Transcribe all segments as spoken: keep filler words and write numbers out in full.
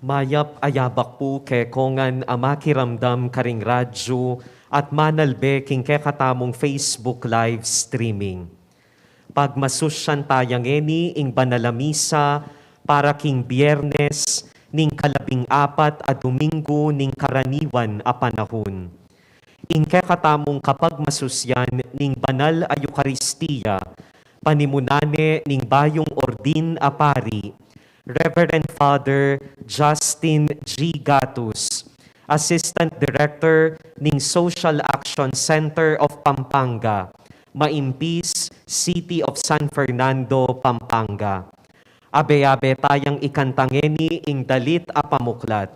Mayap a yabak pu kekongan a makiramdam karing radyu at manalbe king kekatamung Facebook live streaming. Pagmasusyan taya ngeni ing banal a misa para king Biyernes ning kalabing apat a Dominggu ning karaniwan a panahun. Ing kekatamung kapagmasusyan ning banal a Eukaristia, panimunan ne ning bayung ordin a pari, Reverend Father Justin G. Gatus, Assistant Director ning Social Action Center of Pampanga, Maimpis, City of San Fernando, Pampanga. Abe-abe tayang ikanta ngeni ing dalit a pamuklat.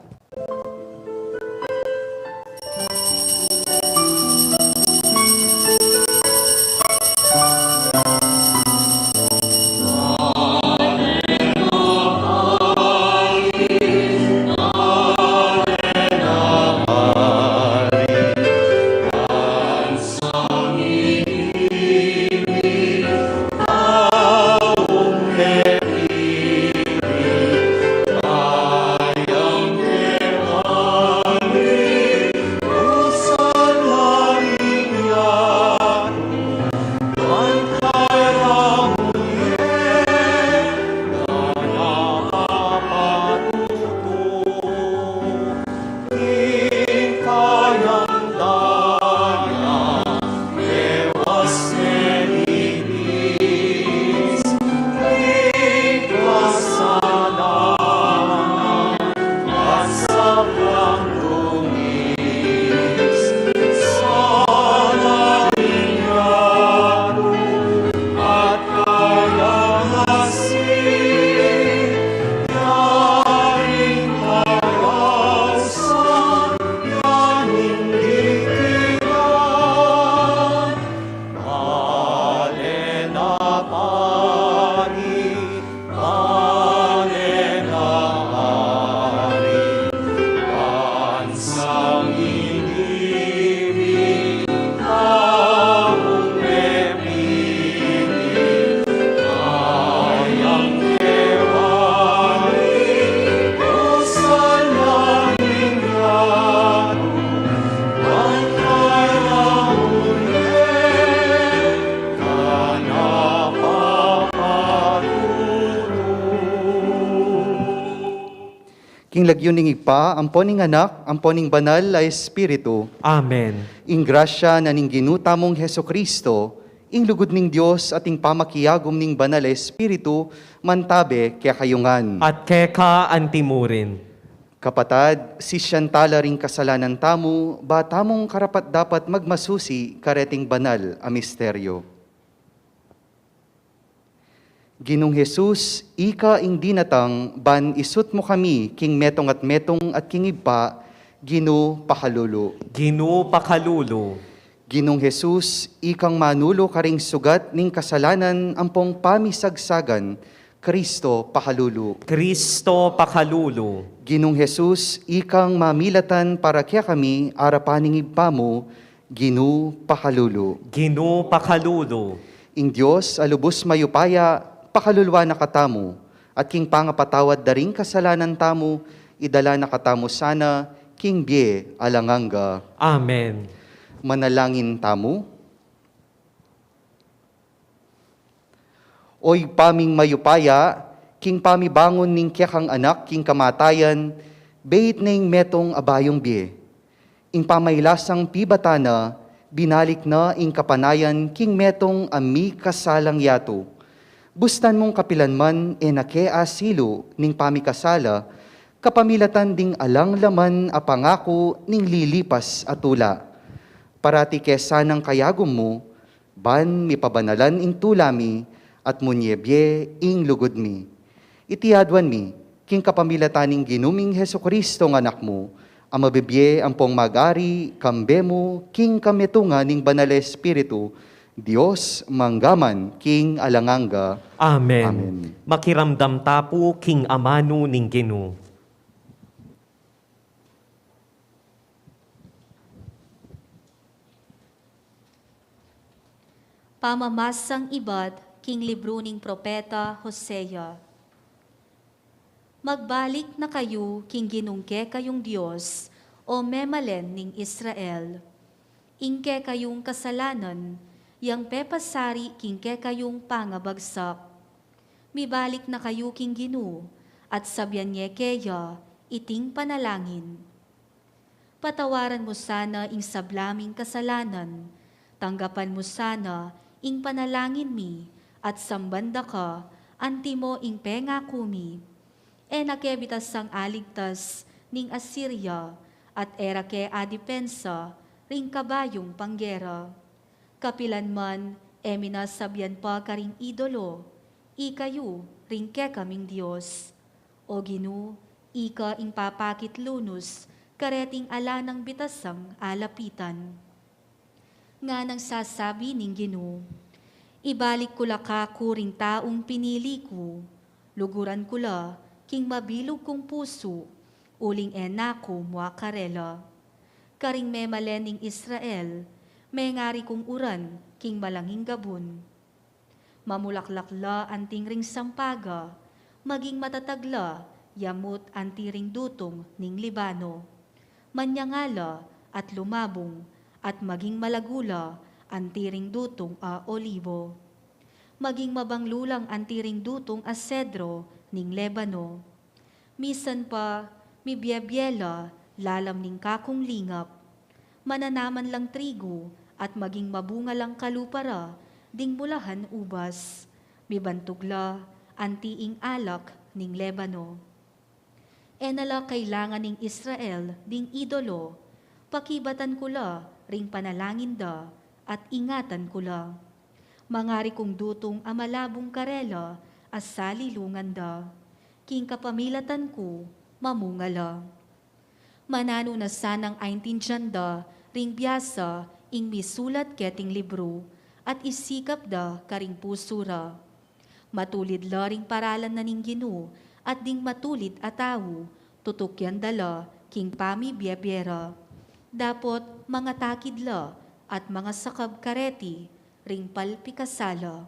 King lagyu ning Ibpa, ampo ning Anak, ampo ning Banal a Espiritu. Amen. Ing grasya na ning Ginu tamung Jesucristo, ing lugud ning Dios at ing pamakiagum ning Banal a Espiritu, mantabe kekayu ngan. At keka anti murin. Kapatad, sisian tala ring kasalanan tamu, ba tamung karapat-dapat magmasusi kareting banal a misteryo. Ginung Jesus, ika ing dinatang ban isut mu kami king metung at metung at king Ibpa, Ginu pakalulu. Ginu pakalulu. Ginung Jesus, ikang manulu karing sugat ning kasalanan ampong pamisagsagan, Kristo pakalulu. Kristo pakalulu. Ginung Jesus, ikang mamilatan para kekami arapan ning Ibpa mu, Ginu pakalulu. Ginu pakalulu. Ing Dios a lubus mayupaya, pakaluluan na katamu, at king pangapatawad da ring kasalanan tamu, idala na katamu sana king bie alang angga. Amen. Manalangin tamu. O Ibpa ming mayupaya, king pamibangun ning kekang Anak king kamatayan, beit ne ing metung a bayung bie. Ing pamailasang pibatan na, binalik na ing kapanayan king metung a mikasalang yatu. Bustan mung kapilan man e na ke asilu ning pamikasala, kapamilatan ding alang laman a pangaku ning lilipas a tula. Parati ke sanang kayagum mu, ban mipabanalan ing tula mi at munye bie ing lugud mi. Iti aduan mi, king kapamilatan ning Ginu ming Jesucristo nga Anak mu, a mabibie ampong mag-ari kambe mu king kametungan ning Banal a Espiritu, Dios mangga man king alang angga. Amen. Amen. Makiramdam ta pu king amanu ning Ginu. Pamamasang ibat king libru ning propeta Hosea. Magbalik na kayu king Ginung kekayung Dios, o memalen ning Israel. Ing kekayung kasalanan yang pepasari king kekayung pangabagsak. Mibalik na kayu king Ginu, at sabian ye keya iting panalangin. Patawaran mu sana ing sabla ming kasalanan, tanggapan mu sana ing panalangin mi, at samban da ka antimo ing pengaku mi. E na ke bitasang aligtas ning Asiria, at e ra ke adipensa ring kabayung panggera. Kapilan man e mi na sabian pa karing idolo, "Ikayu ring kekaming Dios." O Ginu, ika ing papakit lunus kareting ala nang bitasang alapitan. Nganang sasabi ning Ginu, "Ibalik ku la kaku ring taung pinili ku, luguran ku la king mabilug kung pusu, uling e na ku mua karela." Karing memalen ning Israel, mengari kung uran king malanging gabun. Mamulaklak la anting ring sampaga, maging matatag la yamut anti ring dutung ning Libano. Manyanga la at lumabung, at maging malagu la anti ring dutung a olibo. Maging mabanglu lang anti ring dutung a sedro ning Lebano. Misan pa, mibiebie la lalam ning kakung lingap. Mananaman lang trigu at maging mabunga lang kalupa ra ding mulahan ubas. Mibantug la anti ing alak ning Lebano. E na la kailangan ning Israel ding idolo. Pakibatan ku la ring panalangin da at ingatan ku la. Mangari kung dutung a malabung karela a salilungan da. King kapamilatan ku, mamunga la. Mananu na sanang aintindian da ring biasa ing misulat keting libru, at isikap da karing pusu ra. Matulid la ring paralan na ning Ginu, at ding matulid a tau, tutukyan da la king pamibiebie ra. Dapot mangatakid la at mangasakab kareti ring palpikasala.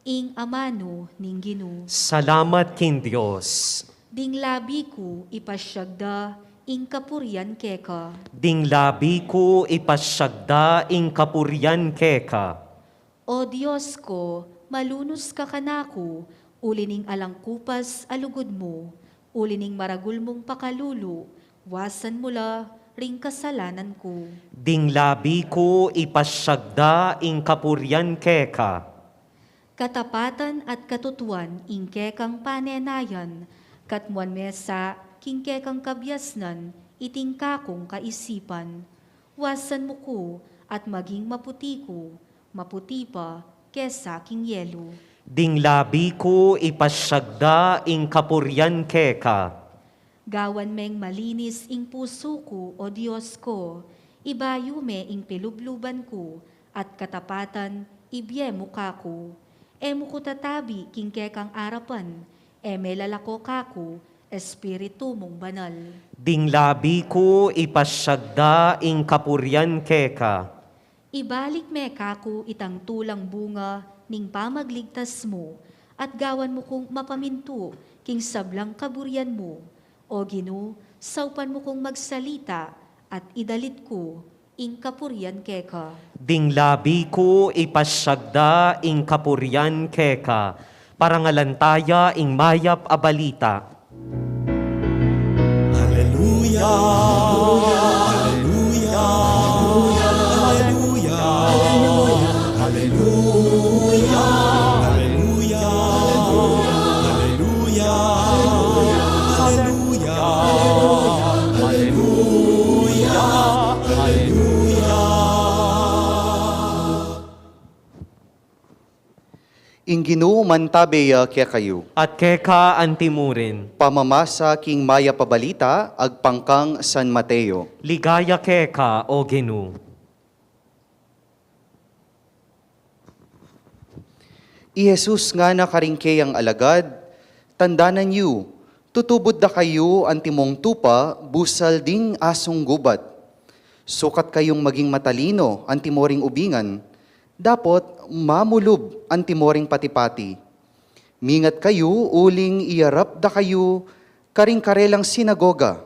Ing amanu ning Ginu. Salamat king Dios. Ding labi ku ipasiag da ing kapurian keka. Ding labi ku ipasiag da ing kapurian keka. O Dios ko, malunus ka kanaku, uli ning alang kupas a lugud mu, uli ning maragul mung pakalulu, wasan mu la ring kasalanan ku. Ding labi ku ipasiag da ing kapurian keka. Katapatan at katutuan ing kekang panenayan, katmuan mesa king kekang kabiasnan iting kakung kaisipan. Wasan mu ku at maging maputi ku, maputi pa kesa king yelu. Ding labi ku ipasiag da ing kapurian keka. Gawan meng malinis ing pusu ku, o Dios ko, ibayu me ing pilubluban ku, at katapatan ibie mu kaku. E mu ku tatabi king kekang arapan, e me lalako kaku Espiritu mung Banal. Ding labi ku ipasiag da ing kapurian keka. Ibalik me kaku itang tulang bunga ning pamagligtas mu, at gawan mu kung mapamintu king sablang kaburian mu. O Ginu, saupan mu kung magsalita, at idalit ku ing kapurian keka. Ding labi ku ipasiag da ing kapurian keka. Parangalan taya ing mayap a balita. Aleluya, aleluya, aleluya, aleluya, aleluya, aleluya, aleluya, aleluya. Ing Ginu mantabe ya kekayu. At keka anti mu rin. Pamamasa king mayap a balita agpang kang San Mateo. Ligaya keka, o Ginu. I Jesus ngana karing keyang alagad, tandanan yu, tutubud da kayu antimong tupa busal ding asung gubat. Sukat kayung maging matalino antimo ring ubingan, dapot mamulub antimo ring pati-pati. Mingat kayu uling iyarap da kayu karing karelang sinagoga.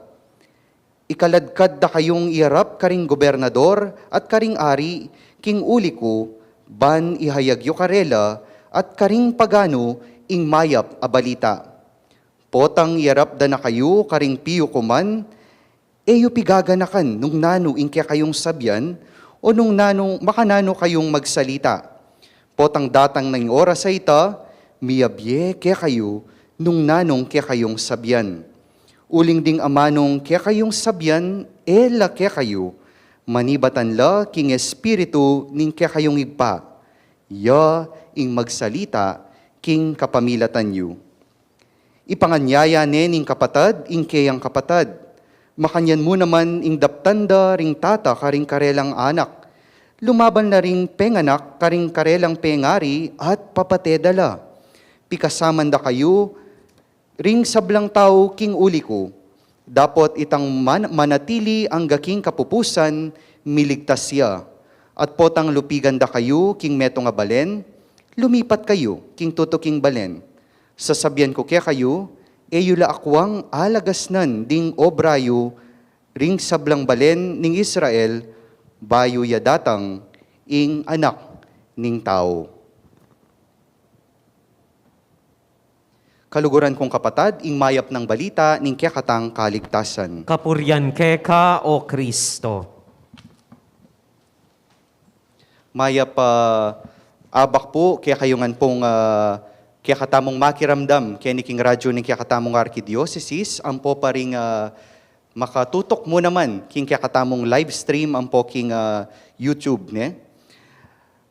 Ikaladkad da kayung iyarap karing gobernador at karing ari king uli ku, ban ihayag yu karela at karing paganu ing mayap a balita. Potang iyarap da na kayu karing piyukuman, e yu pigaganakan nung nanu ing kekayung sabian o nung nanu makananu kayung magsalita. Potang datang na ing oras a ita, miyabie kekayu nung nanung kekayung sabian. Uling ding amanung kekayung sabian, e la kekayu, manibatan la king Espiritu ning kekayung Ibpa. Ya ing magsalita king kapamilatan yu. Ipanganyaya ne ning kapatad ing keyang kapatad. Makanyan mu naman ing daptan da ring tata karing karelang anak. Lumaban la ring penganak karing karelang pengari at papate da la. Pikasaman da kayu ring sablang tau king uli ku. Dapot itang man-, manatili angga king kapupusan, miligtas ya. At potang lupigan da kayu king metung a balen, lumipat kayu king tutuking balen. Sasabian ku kekayu, e yu la akwang alagasnan ding obra yu ring sablang balen ning Israel, bayu ya datang ing Anak ning Tau. Kaluguran kung kapatad, ing mayap nang balita ning kekatang kaligtasan. Kapurian keka, O Kristo. Mayap a abak pu kekayu ngan pung, ah, kekatamung makiramdam keni king radyu ning kekatamung arkidiosesis, ampo pa ring, ah, makatutuk mu naman king kekatamung live stream ampo king, ah, YouTube, ne?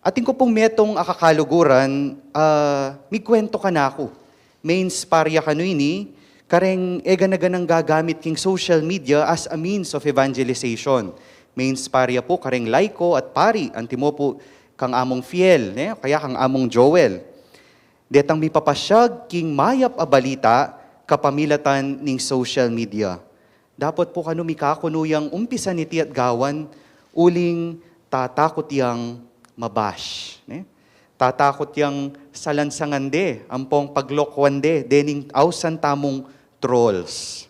Atin ku pung metung a kakaluguran, ah, migkuwentu kanaku. Me-inspire ya kanu ini, kareng e gana-ganang gagamit king social media as a means of evangelization. Me-inspire ya pu kareng laiko at pari, antimo pu kang Among Fiel, ne? Kaya kang Among Joel. Detang mipapasyag king mayap a balita kapamilatan ning social media. Dapot pu kanu mikakunu yang umpisan iti at gawan, uling tatakut yang ma-bash, ne? Tatakut yang salansangan de, ampong paglokwan de, dening ausan tamung trolls.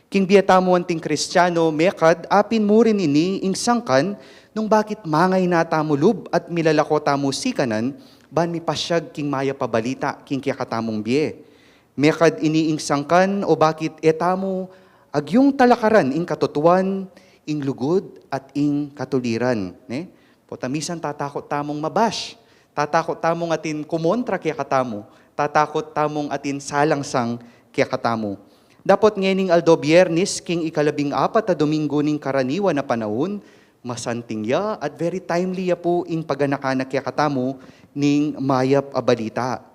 King bie tamu anting Kristiano, mekad apin mu rin ini ing sangkan nung bakit mangayna tamu lub at milalako tamu sikanan, ban mipasyag king mayap a balita king kekatamung bie. Mekad ini ing sangkan o bakit e tamu agyung talakaran ing katutuan, ing lugud, at ing katuliran, ne? Potang misan tatakut tamung ma-bash, tatakut tamung atin kumontra kekatamu, tatakut tamung atin salangsang kekatamu. Dapot ngening aldo Biernis, king ikalabing apat a Domingo ning karaniwan a panaun, masanting ya at very timely ya pu ing paganakan na kekatamu ning mayap a balita.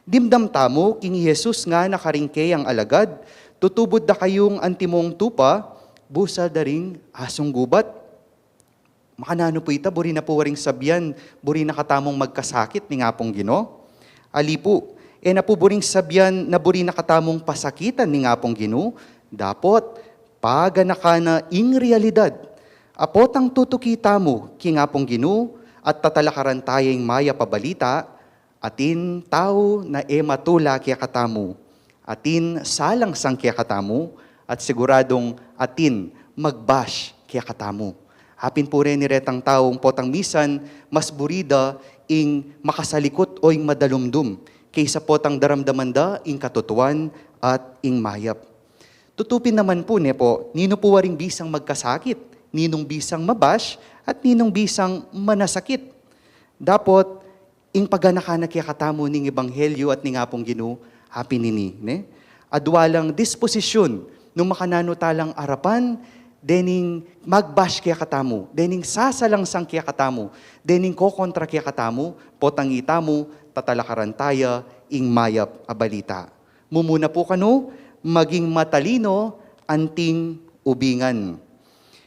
Dimdam tamu king i Jesus ngana karing keyang alagad, tutubud da kayung antimong tupa, busal da ring asung gubat. Makananu pu ita, buri na pu waring sabian, buri na katamung magkasakit ning Apung Ginu? Ali pu, e na pu buring sabian na buri na katamung pasakitan ning Apung Ginu, dapot paganakan na ing realidad. A potang tutuki tamu king Apung Ginu at tatalakaran taya ing mayap a balita, atin tau na e matula kekatamu, atin salangsang kekatamu, at siguradung atin mag-bash kekatamu. Apin pu reni retang taung potang misan mas buri da ing makasalikut o ing madalumdum kaysa potang daramdaman da ing katutuan at ing mayap. Tutu pin naman pu, ne pu, ninu pu waring bisang magkasakit, ninung bisang ma-bash, at ninung bisang manasakit. Dapot ing paganakan na kekatamu ning ebanghelyu at ning Apung Ginu, apin ini, ne? Adwa lang disposisyun nung makananu ta lang arapan dening mag-bash kekatamu, dening sasalangsang kekatamu, dening kokontra kekatamu, potang itamu tatalakaran taya ing mayap a balita. Mumuna pu kanu, maging matalino anting ubingan.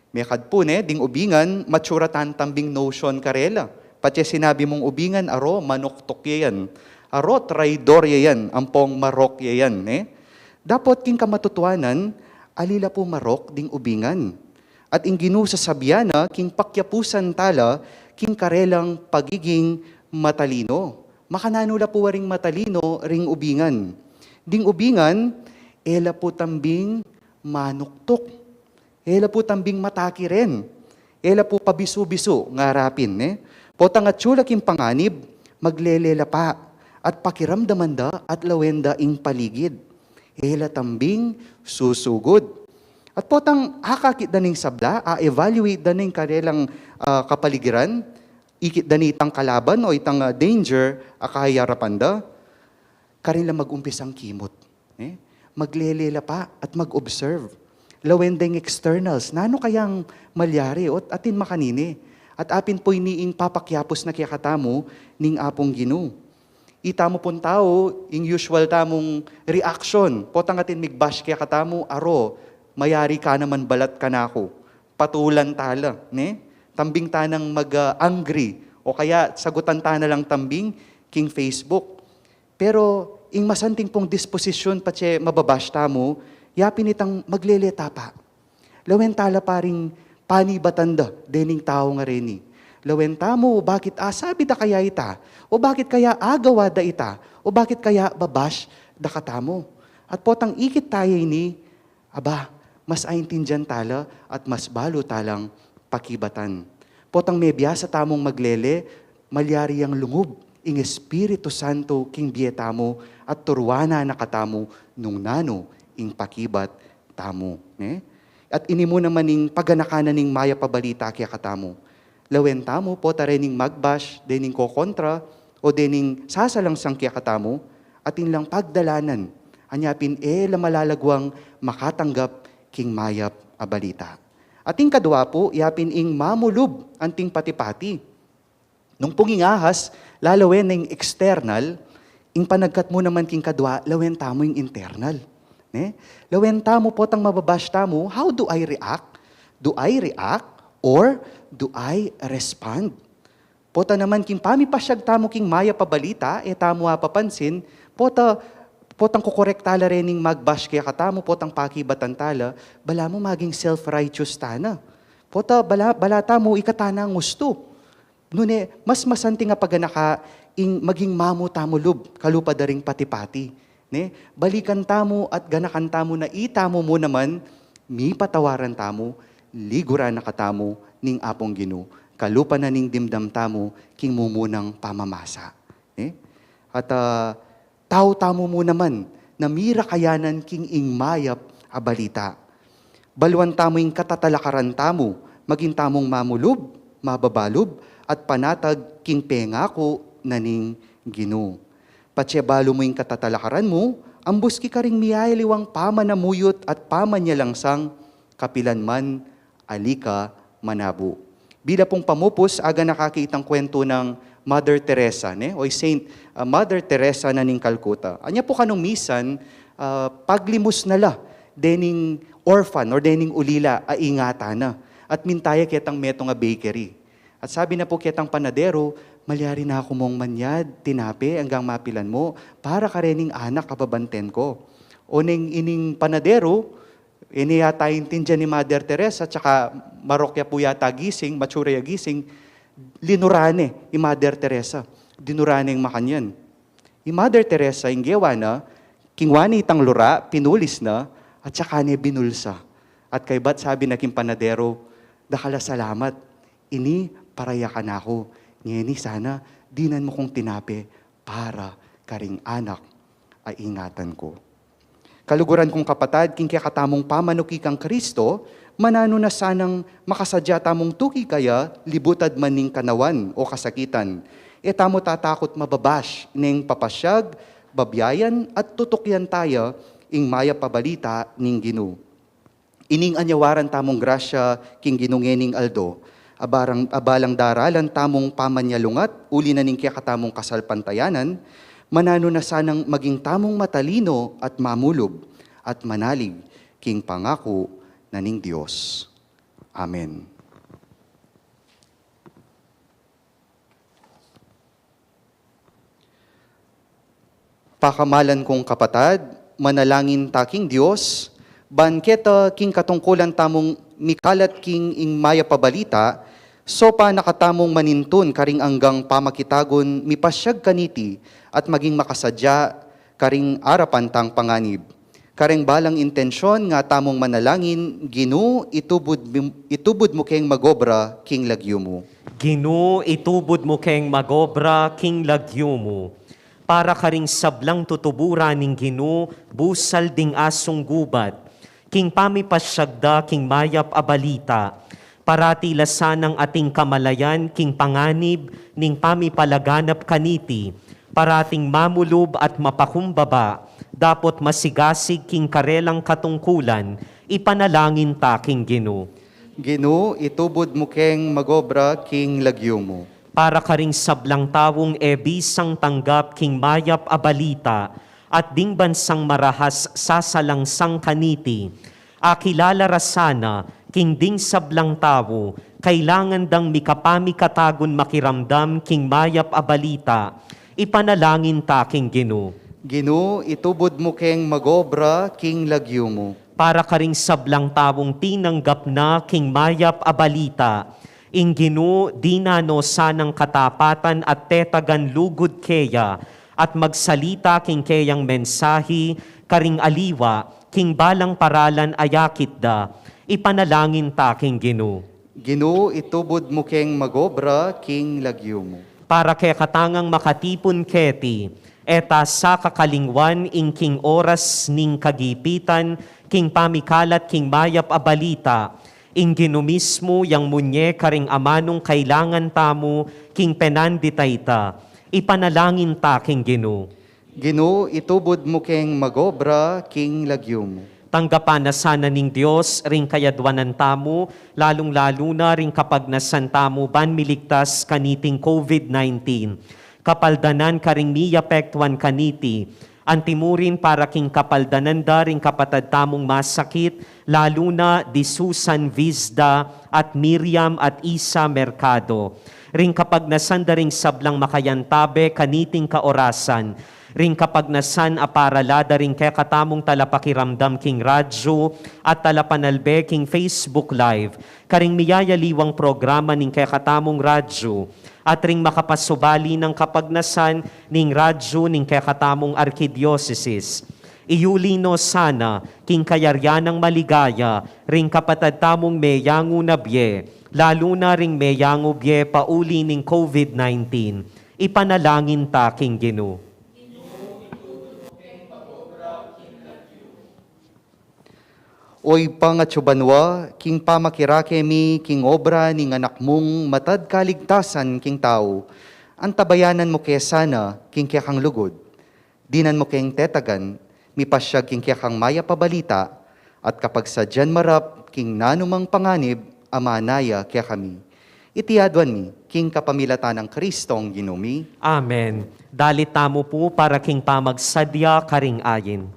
Mekad pu, ne, ding ubingan, matsura tantambing notion karela. Patse sinabi mung ubingan, aro, manuktuk ya yan. Aro, traidor ya yan, ampong marok ya yan, ne? Dapot king kamatutuanan, ali la pu marok ding ubingan. At ing Ginu sasabian na king pakyapusan tala king karelang pagiging matalino, Makananu la pu waring matalino ring ubingan? Ding ubingan, e la pu tambing manuktuk. E la pu tambing matakiren. E la pu pabisu-bisu, ngarapin, ne? Potang atyu la king panganib, maglele la pa, at pakiramdaman da at lawen da ing paligid. E la tambing susugud. At potang akakit da ning sabla, a-evaluate da ning karelang, ah, kapaligiran, ikit da ne itang kalaban o itang, ah, danger a kayarapan da, karin la mag-umpisang kimut, ne? Maglele la pa at mag-observe. Lawen deng externals, nanu kayang malyari o atin makanini? At apin pu ini ing papakyapus na kekatamu ning Apung Ginu. Itamu pung tau, ing usual tamung reaction, potang atin migbash kekatamu, aro, mayari ka naman balat kanaku. Patulan ta la, ne? Tambing ta nang mag, ah, angry, o kaya sagutan ta na lang tambing king Facebook. Pero ing masanting pung disposisyun patse mababash tamu, yapin itang maglele ta pa. Lawen ta la pa ring panibatan da dening tau ngareni. Lawen tamu, bakit asabi da kaya ita? O bakit kaya agawa da ita? O bakit kaya babash da katamu? At potang ikit ta ya ini, aba, mas aintindian ta la at mas balu ta lang pakibatan. Potang mebiasa tamung maglele, malyari yang lungub ing Espiritu Santo king bie tamu at turuan na katamu nung nanu ing pakibat tamu, ne? At ini mu naman ing paganakan na ning mayap a balita kekatamu. Lawen tamu, pota rening magbash, dening kokontra, o dening sasalangsang kekatamu, atin lang pagdalanan, anya pin e la malalagwang makatanggap king mayap a balita. At ing kadwa pu, yapin ing mamulub anting pati-pati. Nung pung ing ahas, lalawen na ing external, ing panagkat mu naman king kadwa, lawen tamu ing internal. Ne? Lawen tamu, potang mababash tamu, how do I react? Do I react or do I respond? Pota naman king pamipasyag tamu king mayap a balita, e tamu apapansin, pota, potang kukorek ta la rening magbash kekatamu, potang pakibatan ta la, balamu maging self-righteous ta na. Pota bala, bala tamu ikata nang ustu. Nune, mas masanting a paganaka ing maging mamu tamu lub, kalupa da ring pati-pati. Ne? Balikan tamu at ganakan tamu na itamu mu naman, mipatawaran tamu, liguran na katamu ning Apung Ginu, kalupa na ning dimdam tamu king mumunang pamamasa. Ne? At, ah, tau tamu mu naman na mirakayanan king ing mayap a balita. Baluan tamu ing katatalakaran tamu, maging tamung mamulub, mababalub, at panatag king pengaku na ning Ginu. Patse balu mu ing katatalakaran mu, ambus ki karing miyaliwang pamanamuyut at pamanyalangsang, kapilan man, ali ka manabu. Bila pung pamupus, aganaka ki itang kwentu nang Mother Teresa, ne? O i Saint, ah, Mother Teresa na ning Calcutta. Anya pu kanu misan, ah, paglimus na la dening orphan or dening ulila a ingatan na. At minta ya ketang metung a bakery. At sabi na pu ketang panadero, "Malyari na ku mung manyad tinape anggang mapilan mu para karening anak a babanten ku." O neng ining panadero, e ne yata aintindian i Mother Teresa, tsaka marok ya pu yata gising, mature ya gising, linura ne i Mother Teresa. Dinura neng makanyan. I Mother Teresa, ing gewa na, kingwa ne itang lura, pinulis na, at saka ne binulsa. At kaybat sabi na king panadero, "Dakal a salamat, ini para ya kanaku. Ngeni sana, dinan mu kung tinape para karing anak a ingatan ku." Kaluguran kung kapatad, king kekatamung pamanuki kang Kristo, mananu na sanang makasadya tamung tuki kaya, libutad man ning kanawan o kasakitan. E tamu tatakut mababash neng papasyag, babyayan, at tutukyan taya ing mayap a balita ning Ginu. Ining anyawaran tamung grasya king Ginu ngening aldo, abarang, abalang daralan tamung pamanyalungat, uli na ning kekatamung kasalpantayanan, mananu na sanang maging tamung matalino at mamulub, at manalig king pangaku na ning Dios. Amen. Pakamalan kung kapatad, manalangin ta king Dios, ban keta king katungkulan tamung mikalat king ing mayap a balita, Sopa na katamung manintun karing anggang pamakitagun mipasyag kaniti at maging makasadya karing arapan tang panganib. Kareng balang intensyon nga tamung manalangin, Ginu, itubud, itubud mu keng magobra king lagyu mu. Ginu, itubud mu keng magobra king lagyu mu. Para karing sablang tutuburan ning Ginu, busal ding asung gubat, king pamipasyag da king mayap a balita. Parati la sanang ating kamalayan king panganib ning pamipalaganap kaniti, parating mamulub at mapakumbaba, dapot masigasig king karelang katungkulan, ipanalangin ta king Ginu. Ginu, itubud mu keng magobra king lagyu mu. Para karing sablang taung e bisang tanggap king mayap a balita, at ding bansang marahas sasalangsang kaniti. Akilala ra sana king ding sablang tau, kailangan dang mikapamikatagun makiramdam king mayap a balita, ipanalangin ta king Ginu. Ginu, itubud mu keng magobra king lagyu mu. Para karing sablang taung tinanggap na king mayap a balita, ing Ginu, dinan no sanang katapatan at tetagan lugud keya, at magsalita king keyang mensahi karing aliwa, king balang paralan a yakit da, ipanalangin ta king Ginu. Ginu, itubud mu keng magobra king lagyu mu. Para kekatang makatipun keti, e ta sa kakalingwan ing king oras ning kagipitan, king pamikalat king mayap a balita, ing Ginu mismu yang munye karing amanung kailangan tamu king penandit a ita, ipanalangin ta king Ginu. Ginu, itubud mu keng magobra king lagyu mu. Tanggapan na sana ning Dios ring kayadwanan tamu, lalung-lalu na ring kapagnasan tamu ban miligtas kaniting COVID nineteen. Kapaldanan karing miyapektuan kaniti, antimurin para king kapaldanan da ring kapatad tamung masakit, lalu na di Susan Vizda at Miriam at Isa Mercado. Ring kapagnasan da ring sablang makayantabe kaniting kaorasan, ring kapagnasan a para la da ring kekatamung talapakiramdam king radyu at talapanalbe king Facebook Live, karing miyayaliwang programa ning kekatamung radyu, at ring makapasubali nang kapagnasan ning radyu ning kekatamung arkidiosesis. Iyuli no sana king kayarian nang maligaya ring kapatad tamung meyangu na bie, lalu na ring meyangu bie pauli ning COVID nineteen. Ipanalangin ta king Ginu. O Ibpa a atsu banua, king pamakirake mi king obra ning Anak mung matad kaligtasan king tau, antabayanan mu ke sana king kekang lugud. Dinan mu keng tetagan, mipasyag king kekang mayap a balita, at kapagsadyan marap king nanumang panganib a manaya kekami. Iti aduan mi king kapamilatan nang Kristong Ginu mi. Amen. Dalit tamu pu para king pamagsadya karing ayin.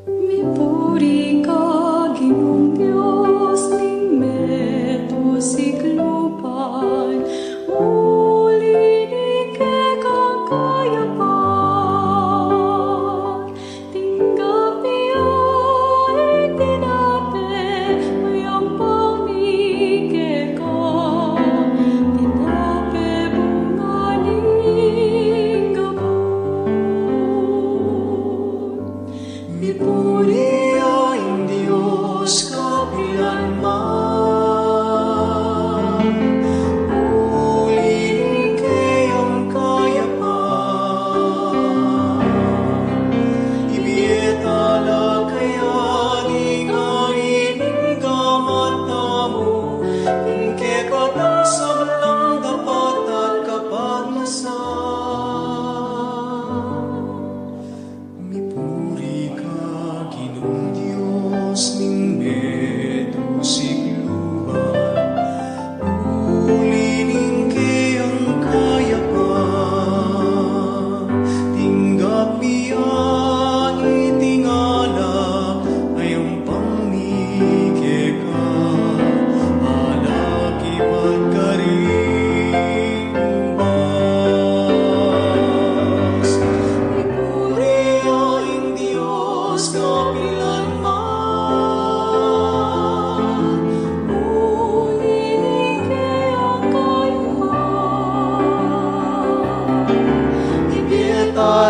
Mipuri ka, Ginung Dios ning meto siklupan, uli ning kekang kayapan, tinggap ya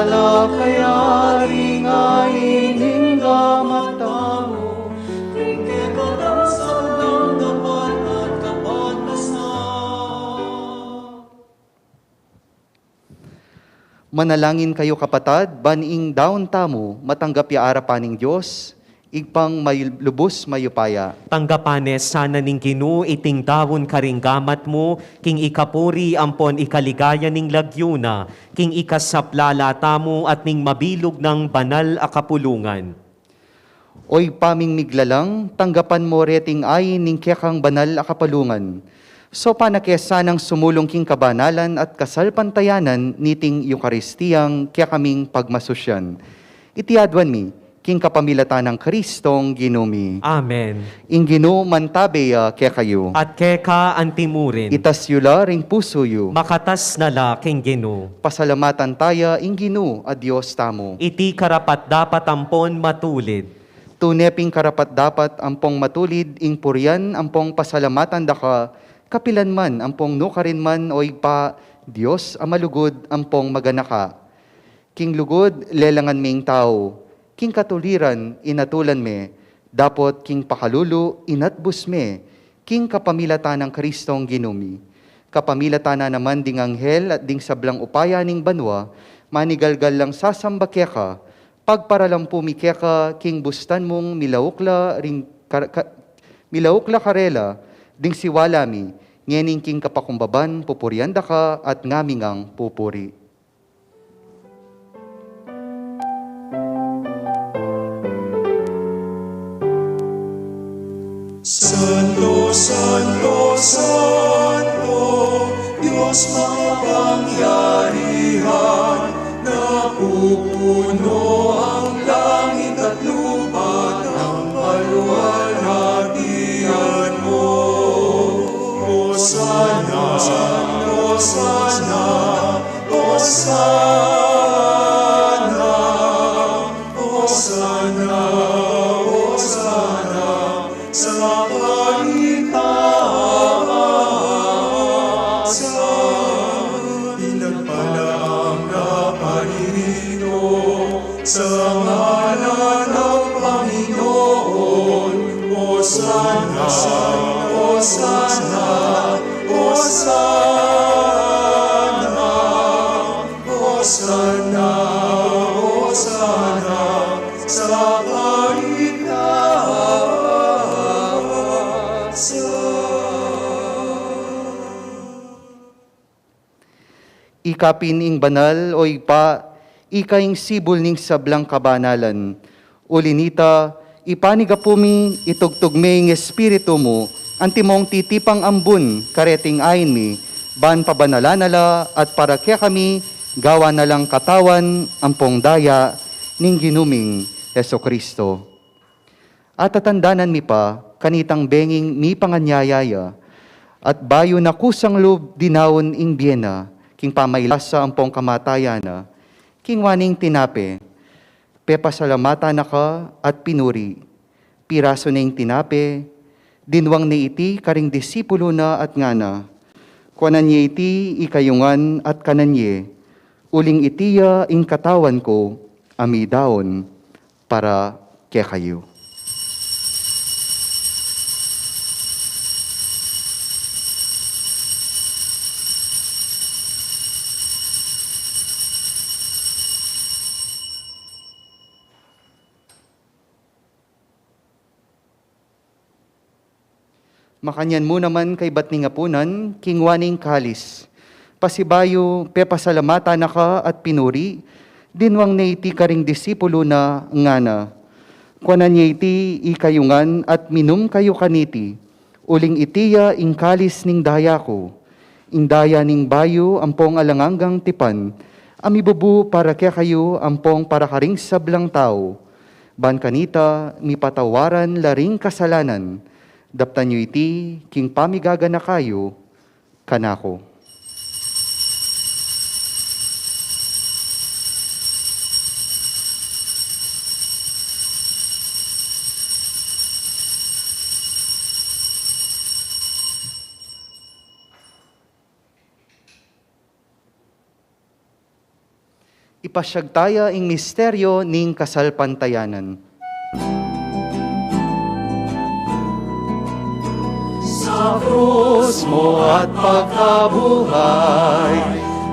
Ala kaya ring ain ning gamat tamu, ring kekang sablang dapat at kapanasan. Manalangin kayu, kapatad, ban ing daun tamu matanggap ya arapan ning Dios, Ibpang may-, lubus mayupaya. Tanggapan ne sana ning Ginu iting daun karing gamat mu, king ikapuri ampon ikaligaya ning lagyu na, king ikasaplala tamu at ning mabilug nang banal a kapulungan. O Ibpa ming miglalang, tanggapan mu reting ain ning kekang banal a kapulungan. Saupan na ke sanang sumulung king kabanalan at kasalpantayanan niting Eukaristiyang kekaming pagmasusyan. Iti aduan mi, king kapamilatan nang Kristong Ginu mi. Amen. Ing Ginu mantabe ya kekayu. At keka antimurin. Itas yu la ring pusu yu. Makatas na la king Ginu. Pasalamatan taya ing Ginu a Dios tamu. Iti karapat-dapat ampon matulid. Tune pin karapat-dapat ampong matulid ing purian ampong pasalamatan da ka, kapilan man ampong nukarin man, o Ibpa, Dios a malugud ampong maganaka. King lugud lelangan me ing tau, king katuliran inatulan me, dapot king pakalulu inatbus me, king kapamilatan nang Kristong Ginu mi. Kapamilatan na naman ding anghel at ding sablang upaya ning banua, manigalgal lang sasamba keka, pagparalampu mi keka king bustan mung milauk la ring kar-, ka-, milauk la karela ding siwala mi, ngening king kapakumbaban pupurian da ka at ngami ngang pupuri. Santo, santo, santo, Dios makapangyarihan, napupuno ang langit at lupa ng kaluwalhatian mo. Hosana, Hosana, Hosana, Hosana, Hosana, sa kaitaasan. Pinagpala ang naparirito sa ngalan ng Panginoon. Hosana, Hosana, Hosana. Hosana, Hosana, sa kaitaasan. Ika pin ing banal, o Ibpa, ika ing sibul ning sablang kabanalan. Uli nita, ipanigapu mi, itugtug me ing Espiritu mu, antimong titipang ambun kareting ain mi, ban pabanalan na la at para kekami gawan na lang katawan ampong daya ning Ginu ming Jesucristo. Atatandanan mi pa kanitang benging mipanganyaya ya, at bayu na kusang lub dinaun ing bie na, king pamailasa ampong kamatayan na, kingwa ne ing tinape, pepasalamatan na ka at pinuri. Pirasu ne ing tinape, dinwang ne iti karing disipulu na at ngana, kuanan ye iti ikayu ngan at kanan ye, uling iti ya ing katawan ku a midaun para kekayu. Makanyan mu naman kaybat ning apunan, kingwa ne ing kalis. Pasibayu, pepasalamatan na ka at pinuri, dinwang ne iti karing disipulu na ngana, kuanan ye iti ikayu ngan at minum kayu kaniti, uling iti ya ing kalis ning daya ku, ing daya ning bayu ampong alang anggang tipan, a mibubu para kekayu ampong para karing sablang tau. Ban kanita, mipatawaran la ring kasalanan. Daptan yu iti king pamigaganaka yu kanaku. Ipasyag taya ing misteryo ning kasalpantayanan. Sa krus mo at pagkabuhay,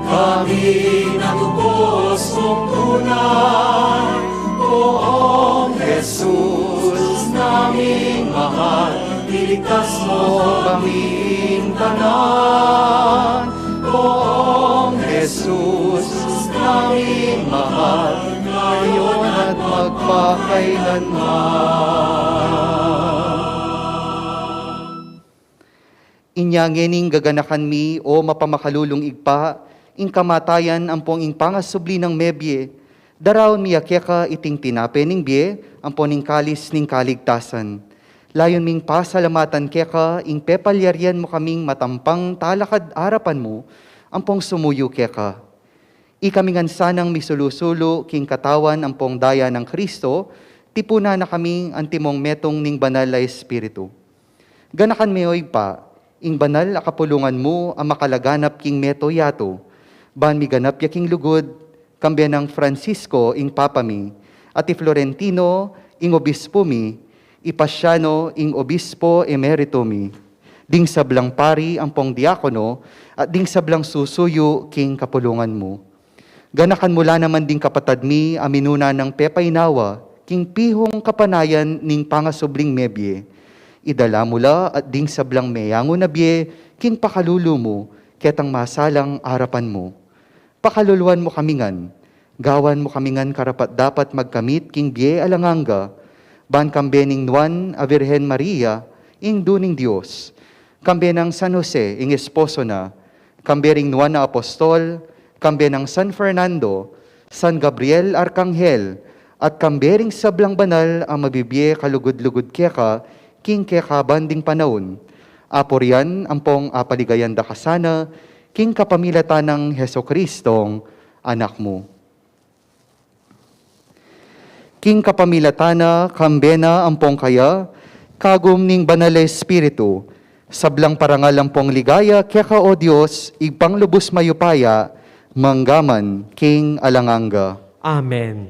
kami natubos mong tunay. Poong Jesus naming mahal, iligtas mo kaming tanan. Poong Jesus naming mahal, ngayon at magpakailanman. Inya ngening gaganakan mi, o mapamakalulung Ibpa, ing kamatayan ampong ing pangasubli nang mebie, daraun mi ya keka iting tinape ning bie ampong ing kalis ning kaligtasan. Layun ming pasalamatan keka ing pepalyarian mu kaming matampang talakad arapan mu ampong sumuyu keka. Ikami ngan sanang misulu-sulu king katawan ampong daya nang Kristo, tipunan na kami antimong metung ning Banal a Espiritu. Ganakan me, o Ibpa, ing banal a kapulungan mu a makalaganap king mabilug a yatu, ban miganap ya king lugud, kambe nang Francisco ing Papa mi, at i Florentino ing Obispo mi, i Pasiano ing Obispo Emerito mi, ding sablang pari ampong diakono, at ding sablang susuyu king kapulungan mu. Ganakan mu la naman ding kapatad mi a minuna nang pepainawa king pihung kapanayan ning pangasubling mebie. Idala mu la at ding sablang meyangu na bie king pakalulu mu, ketang masalang arapan mu. Pakaluluan mu kami ngan, gawan mu kami ngan karapat-dapat magkamit king bie alang angga, ban kambe ning Nuan a Virgen Maria, Indu ning Dios, kambe nang San Jose, ing esposo na, kambe ring Nuan a Apostol, kambe nang San Fernando, San Gabriel Arkanghel, at kambe ring sablang banal a mabibie kalugud-lugud keka, king kekaban ding panaun. Apurian ampong apaligayan da ka sana, king kapamilatan nang Jesucristong Anak mu. King kapamilatan na, kambe na ampong kaya, kagum ning Banal a Espiritu, sablang parangal ampong ligaya keka, o Dios, Ibpang lubus mayupaya, mangga man king alang angga. Amen.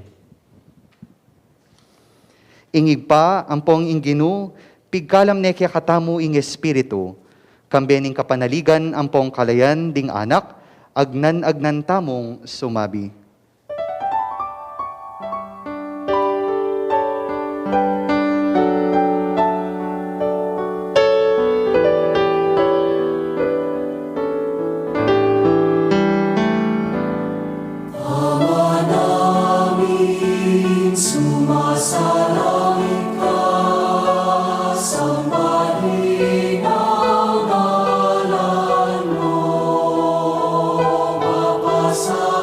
Ing Ibpa ampong ing Ginu, pigkalam ne kekatamu ing Espiritu, kambe ning kapanaligan ampong kalayan ding Anak, agnan-agnan tamung sumabi. Ama namin, sumasalangit ka, sambahin ang ngalan mo, mapasabi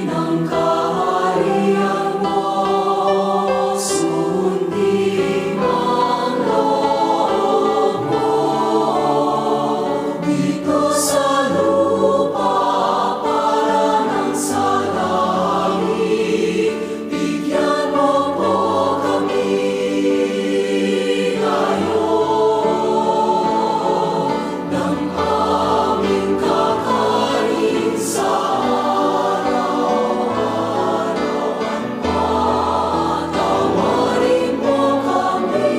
ng kaharian mo, sundin ang loob mo dito sa lupa para nang sa langit. Bigyan mo po kami ngayon ng aming kakanin sa araw-araw. Patawarin mo kami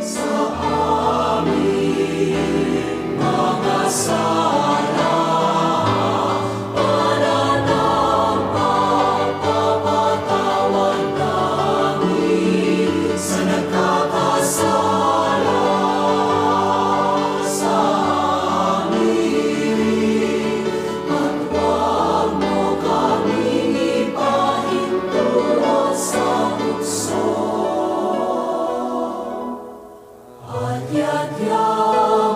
sa aming mga sala, para ng pagpapatawad namin sa nagkakasala sa amin. At huwag mo kaming ipahintulot sa tukso, at iadya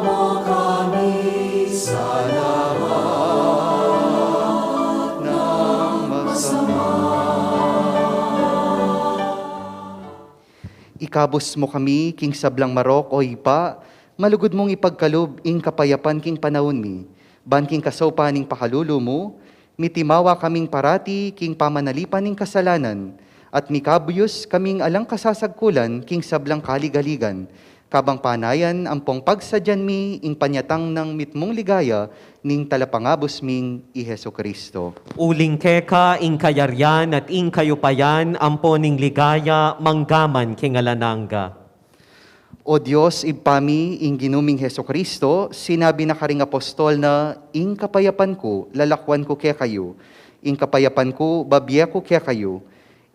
mo kami sa lahat ng masama. Ikabus mo kami king sablang marok, o Ibpa, malugud mung ipagkalub ing kapayapan king panaun mi, ban king kasaupan ning pakalulu mu, mitimawa kaming parati king pamanalipan ning kasalanan, at mikabuyus kaming alang kasasagkulan king sablang kaligaligan, Kabang panayan ampong pagsadyan mi ing panyatang nang mitmung ligaya ning Talapangabus ming i Jesucristo. Uling keka ing kayarian at ing kayupayan ampo ning ligaya manggaman king alang angga. O Dios, Ibpa mi, ing Ginu ming Jesucristo, sinabi na karing apostol na, "Ing kapayapan ku, lalakwan ku kekayu, ing kapayapan ku, babie ku kekayu."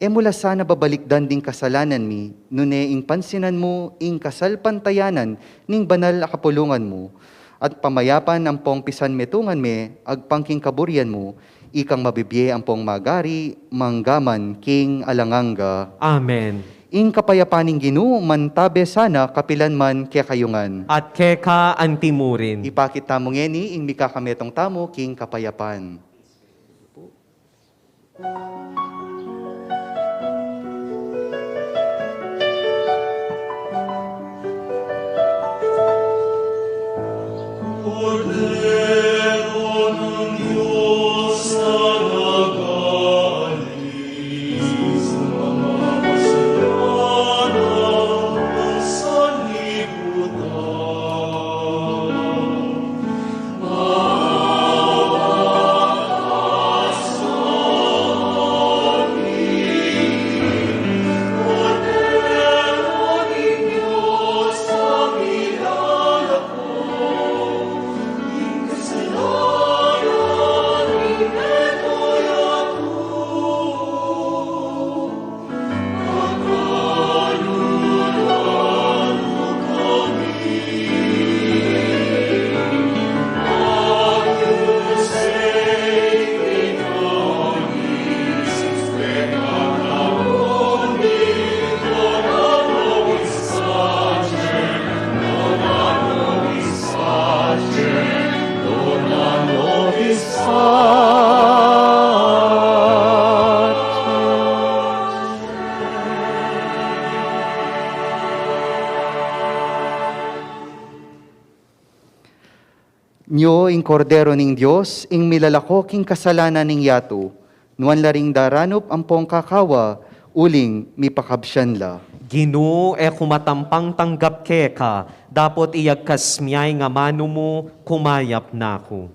E mu la sana babalikdan ding kasalanan mi, nune ing pansinan mu ing kasalpantayanan ning banal a kapulungan mu, at pamayapan ampong pisanmetungan me agpang king kaburian mu, ikang mabibie ampong magari manggaman king alang angga. Amen. Ing kapayapan ning Ginu mantabe sana kapilan man kekayu ngan. At keka antimurin. Ipakit tamu ngeni ing mikakametung tamu king kapayapan. Nyo ing Kordero ning Dios, ing milalako king kasalanan ning yatu. Nuan la ring daranup ampong kakawa, uling mipakabsian la. Ginu, e ku matampang tanggap keka, dapot iyagkas me ing amanu mu, kumayap na ku.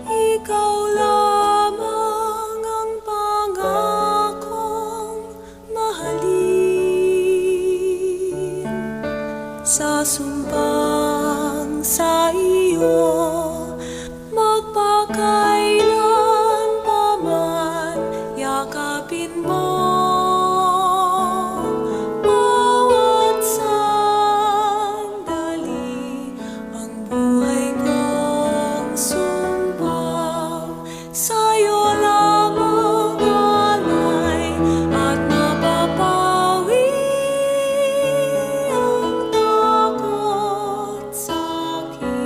Ikaw lamang ang pangakong mahalin, sasumpang sa iyo, magpakailan pa man yakapin mo. Bawat sandali ang buhay kong sumpa, sa'yo lamang alay at mapapawi ang takot, sakit.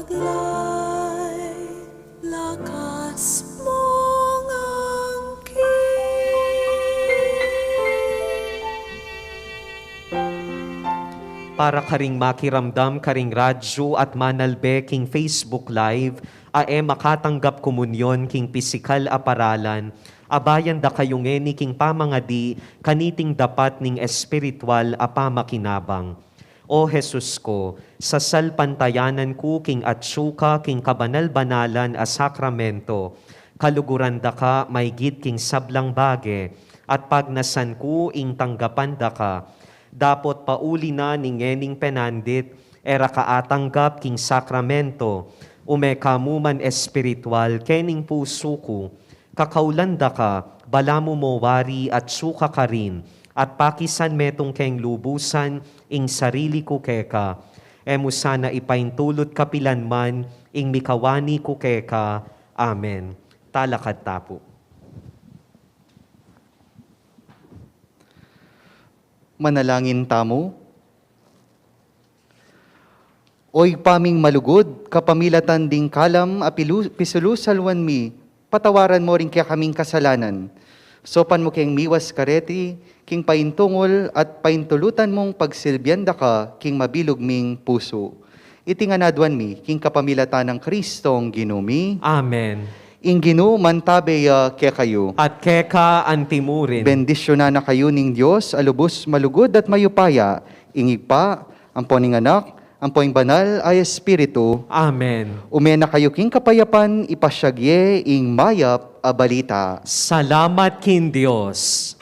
Live, lakas mong angkin. Para karing makiramdam karing radyu at manalbe king Facebook Live, a e makatanggap komunyon king pisikal a paralan, abayan da kayu ngeni king pamangadi kaniting dapat ning espiritual a pamakinabang. O Jesus ku, sasalpantayanan ku king atsu ka king kabanal-banalan a sakramento, kaluguran da ka maygit king sablang bage, at pagnasan ku ing tanggapan da ka. Dapot pauli na ning ngening penandit, e ra ka atanggap king sakramento, ume ka mu man espiritual kening pusu ku. Kakaulan da ka, balamu mo wari atsu ka karin, at pakisan metung keng lubusan ing sarili ku keka. E mu sana ipaintulut kapilan man ing mikawani ku keka. Amen. Talakad ta pu. Manalangin tamu. O Ibpa ming malugud, kapamilatan ding kalam a pilu-, pisulusaluan mi, patawaran mo ring kekaming kasalanan. Saupan mu keng miwas kareti king paintungul at paintulutan mung pagsilbian da ka king mabilug ming pusu. Iti ngan aduan mi king kapamilatan nang Kristong Ginu mi. Amen. Ing Ginu mantabe ya kekayu. At keka antimurin. Bendisyunan na kayu ning Dios a lubus malugud at mayupaya, ing Ibpa, ampo ning Anak, ampo ing Banal a Espiritu. Amen. Ume na kayu king kapayapan, ipasyag ye ing mayap a balita. Salamat king Dios.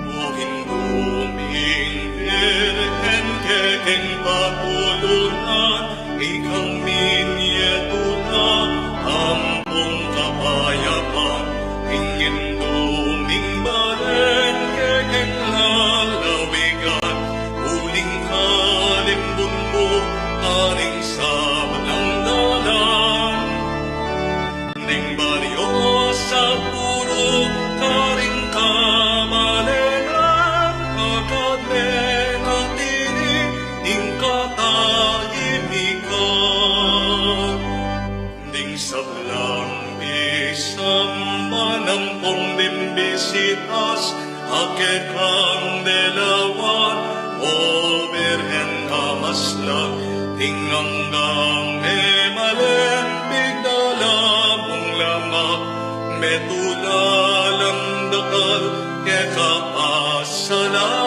Uling duming Birhen kekeng patulunan, ikang minie tula ampong kapayapan, ing Indu ming balen kekeng lalawigan, uling kalimbun mu karing sablang dalan. Ning baryo sa puru karing kamalengan, agad me na tini ing katahimikan. Ding sablang misan man ampong mimbisitas, a kekang lelawan, O Birhen a maslag, ing anggang e malen pigdala mung lamak, metula lang dakal keka pasalamatan.